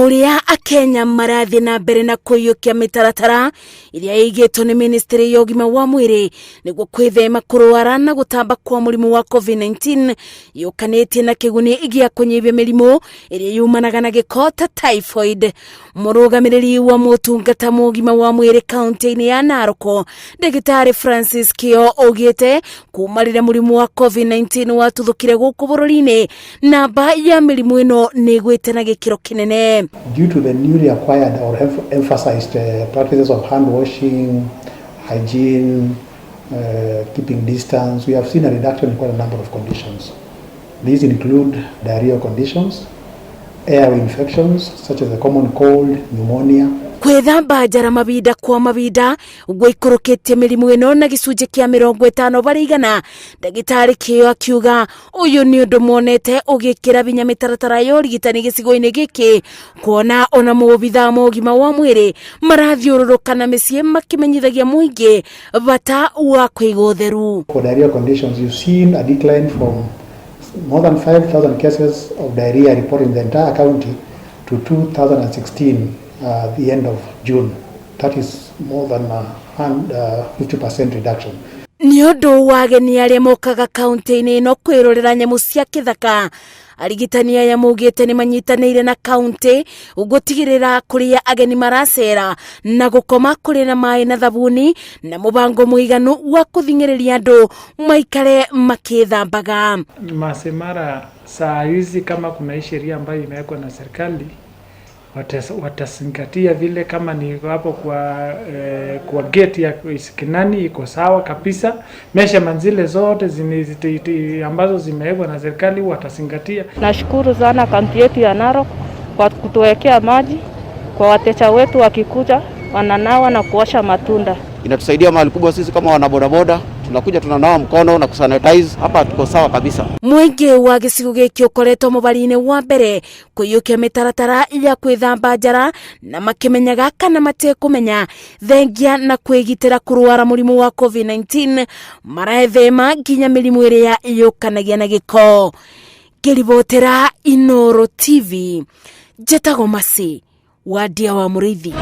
Ũrĩa akenya marathiĩ na mbere na kũiyũkia mĩtaratara ĩrĩa ĩigĩtwo nĩ ministry ya ũgima wa mwĩrĩ nĩguo kwĩthema kũrwara na gũtamba kwa mũrimũ wa COVID-19 yũkanĩtie na kĩguni gĩa kũnyihia mĩrimũ ĩrĩa yumanaga na gĩko ta typhoid. Mũrũgamĩrĩri wa motungata ma ũgima wa mwĩrĩ kaunti-inĩ ya Narok, Ndagĩtarĩ Francis Kĩo, augĩte kuma rĩrĩa mũrimũ wa COVID-19 watuthũkire gũkũ bũrũri-inĩ, namba ya mĩrimũ ĩno nĩ ĩgwĩte na gĩkĩro kĩnene. Due to the newly acquired or emphasized practices of hand washing, hygiene, keeping distance, we have seen a reduction in quite a number of conditions. These include diarrheal conditions, airway infections such as the common cold, pneumonia. Kwĩthamba njara mabinda kwa mabinda gũikũrũkĩtie mĩrimũ ĩno na gĩcunjĩ kĩa 50%. Ndagĩtarĩ Kĩo akiuga ũyũ nĩ ũndũ monete ũgĩkĩra binya mĩtaratara ya ũrigitani gĩcigo-inĩ gĩkĩ, kuona ona maobithaa ma ũgima wa mwĩrĩ marathiũrũrũka na mĩciĩ makĩmenyithagia mũingĩ bata wa kũiga ũtheru. For diarrheal conditions, you've seen a decline from more than 5,000 cases of diarrhea reported in the entire county to 2016, the end of June. That is more than a 50% reduction. Nĩ ũndũ wa ageni arĩa mokaga kaunti-inĩ ĩno kwĩrorera nyamũ cia kĩthaka, arigitani aya maugĩte nĩ manyitanĩire na kaunti gũtigĩrĩra kũrĩa ageni maracera na gũkoma kũrĩ na maĩ na thabuni na mũbango mũiganu wa kũthing'ĩrĩria andũ maikare makĩthambaga. Maasai Mara saa hizi kama kuna hii sheria ambayo imewekwa na serikali, watazingatia vile kama ni hapo kwa gate ya Kinani iko sawa kabisa. Measurement zile zote ambazo zimewekwa na serikali watazingatia. Nashukuru sana kaunti yetu ya Narok kwa kutuwekea maji kwa wateja wetu, wakikuja wananawa na kuosha matunda. Inatusaidia mahali kubwa sisi kama wanabodaboda, tunakuja tunanawa mkono na kusanitize. Hapa tuko sawa kabisa. Mũingĩ wa gĩcigo gĩkĩ ũkoretwo mũbari-inĩ wa mbere kũiyũkia mĩtaratara ya kwĩthamba njara na makĩmenyaga kana matekũmenya, thengia na kwĩgitĩra kũrwara mũrimũ wa COVID-19, marethema nginya mĩrimũ ĩrĩa yũkanagia na gĩko. Ngĩribotera Inoro TV, njĩtagwo Masi Wandia wa Mũrĩithi.